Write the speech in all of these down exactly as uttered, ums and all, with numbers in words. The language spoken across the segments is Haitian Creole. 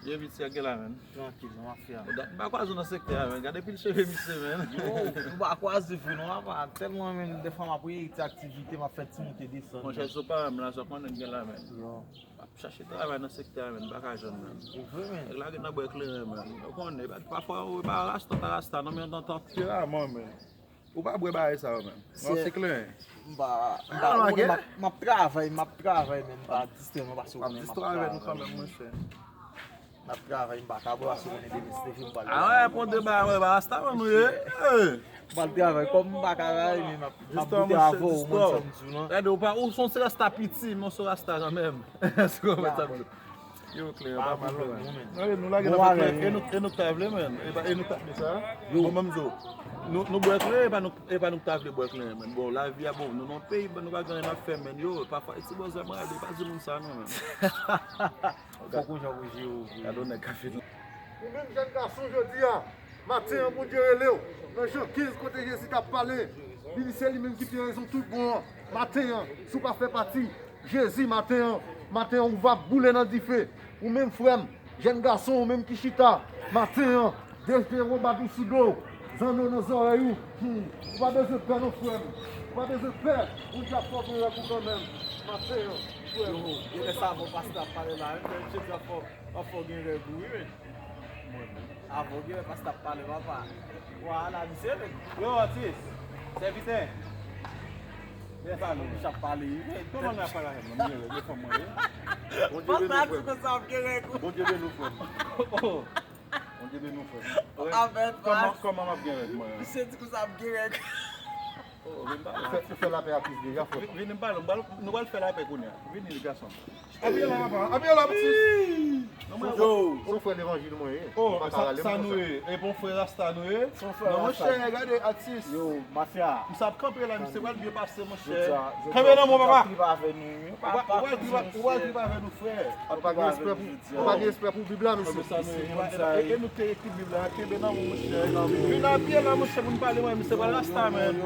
Yo, piti, sa k gen la, menn? Trankil, non, mafya. Bon, dat m pa kwaze w nan sektè a, menn. Gade pil cheve misye, menn. Yo, nou pa kwaze vre, non, papa. Tèlman, menn, dèfwa m ap reyite aktivite, m ap fè ti moute desann. Monchè, si w pa wè m la, sa w konnen k gen la, menn. Yo. M ap chache travay nan sektè a, menn, m pa ka jwenn, menn. Ou vre, menn? Nèg la gen nan bwè kleren, menn. Ou konnen, pafwa, ou pa rasta, ou pa rasta, non, men antanke pye la, mwen, menn. Ou pa bwè bagay sa yo, menm. Non, se kleren. M pa, m pa, ou konnen m ap, m ap travay, m ap travay, men m pa distrè nou, paske ou konnen m ap travay. Distrè avè nou kanmenm, monchè. M ap travay, m pa ka bwè, paske ou konnen demen se demen m pral travay. Ah, wè, pon de bagay, wè, ba rasta, mwen, nou ye. M pral travay, kòm m pa ka travay, men m ap, m ap goute avè w, ou konn sa m di w lan. Gade, ou pa, ou se yon ti rasta piti, men ou se yon rasta kanmenm. Se konsa m di w. Yo, kleren, pa mal, non, menn. Nou lage nan kleren, e nou, e nou k ta vle, menn. E pa, e nou k ta vle sa. Bon, ban m di w, nou, nou bwè kleren, e pa nou, e pa nou k ta vle bwè kleren, menn. Bon, lavi a, bon, nou nan peyi, bon, nou pa gen anyen n ap fè, menn. Yo, pafwa, e ti bòzè m rale, pa di moun sa, non, menn. Fòk ou jan pou jere w vre. Gade yon nèg ka fini. Ou menm jèn gason jodi a, maten an, Bondye rele w. Nan Jan kenz, kote Jezi t ap pale, li di se li menm ki te rezon tout bon an. Maten an, si w pa fè pati, Jezi, maten an, maten an, ou va boule nan dife. Ou menm, frè m, jèn gason, ou menm ki chita, maten an, deje wobat ou sou do w, zanno nan zòrèy ou. Hmm, ou pa bezwen pè non, frè m. Ou pa bezwen pè. Bondye ap fè w gen rèv ou kanmenm. Maten an, frè m. Yo, genlè sa avè w pastè ap pale la, wi, men misye di ap fè w, ap fè w gen rèv ou, wi, men. Avè w genlè pastè ap pale, papa. Vwala, misye, men. Yo, atis, sèvitè. Byen pale, wi. Misye ap pale, wi, men. Kòman nou ap pale avè m, non? M gen rèv, yo fè mwen, wi. Bondye beni w, frè m. Pastè a di konsa ap gen rèv, wi. Bondye beni w, frè m. Oh. Bondye beni w, frè m. Amen, kòman, kòman m ap gen rèv, mwen? Misye di konsa ap gen rèv. Oh, vin pale. Ou fè, ou fè lapè a plis deja, frè. Vin, vin pale, nou pral, nou pral fè lapè kounye a. Vini, gason. Apiye la, papa. Apiye la, piti. Non, mwen, yo, se yon frè levanjil mwen ye. Oh, sa, sa nou ye? E bon frè rasta nou ye? Non, monchè, gade, atis. Yo, mafya. Misye ap kanpe la, misye pral byen pase, monchè. Kanpe nan mwen, papa. Ou pral tripe avè nou, wi. Ou pral tripe avè nou, frè. Ou pa gen respè pou, ou pa gen respè pou Bib la, mesye. E, e nou te ekri Bib la, kenbe nan men w, monchè. Vin apiye la, monchè, pou n pale, mwen, misye pral rasta, men.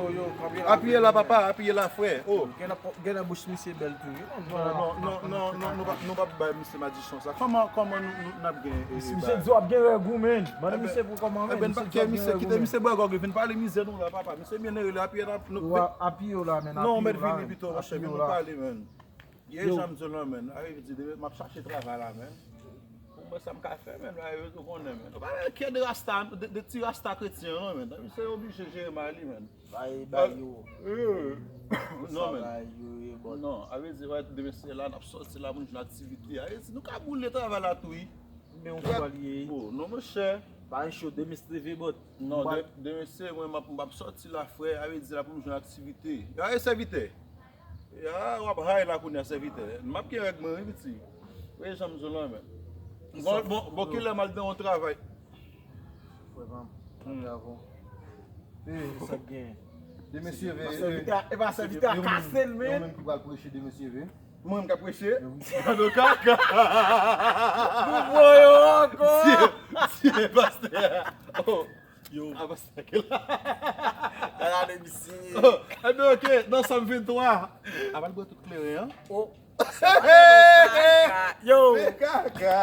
Apiye la, papa, apiye la, frè. Oh. Genlè bouch misye bèl tou, wi. Non, non, non, non, non, nou pa, nou pa bay misye madisyon sa. Kòman, kòman nou, nou, n ap gen, e, misye di w ap gen règou, men. Mande misye pou kòman, men. Misye di w ap gen règou, men. Kite misye bwè gòg li, vin pale mizè nou la, papa. Misye byen ere la, apiye la. Apiye w la, men. Non, mèt vini pito, monchè, vin nou pale, men. Ye, jan m di w lan, men. A vle di, demen m ap chache travay la, men. Pou mwen, sa m ka fè, men. A vle di, ou konnen, men. Ou pa wè kèk rasta, de, de ti rasta kretyen, non, men. Misye oblije jere mal li, men. Bay, bay yo. Non, men. Non, a vle di, wè, demen se la, n ap sòti la, pou n jwenn aktivite. A vle di, nou ka boule travay la tou, wi. Men yon fwa li ye. Oh, non, monchè. Pa gen cho, demen se leve, bòt. Non, de, demen se mwen, m ap, m ap sòti la, frè. A vle di, la, pou m jwenn aktivite. A, e sèvitè. Ya, w ap hay la kounye a, sèvitè. M ap gen règ mwen, wi, piti. Wi, jan m di w lan, men. Bon, bon, bon, kilè m al nan yon travay? Frè pa m, travay. E, sa k gen? Demen se leve, e pa sèvitè a kase l, men. Yo menm ki pral preche demen se leve. Mwen menm k ap preche? Gade kaka. Nou pran yo ankò. Tiye, tiye pastè a. Oh. Yo. A pastè a ki la. Gade misye. Oh, enben, ok, nan Sòm venntwa. Aval bwè tout kleren an. Oh. Yo. Men kaka.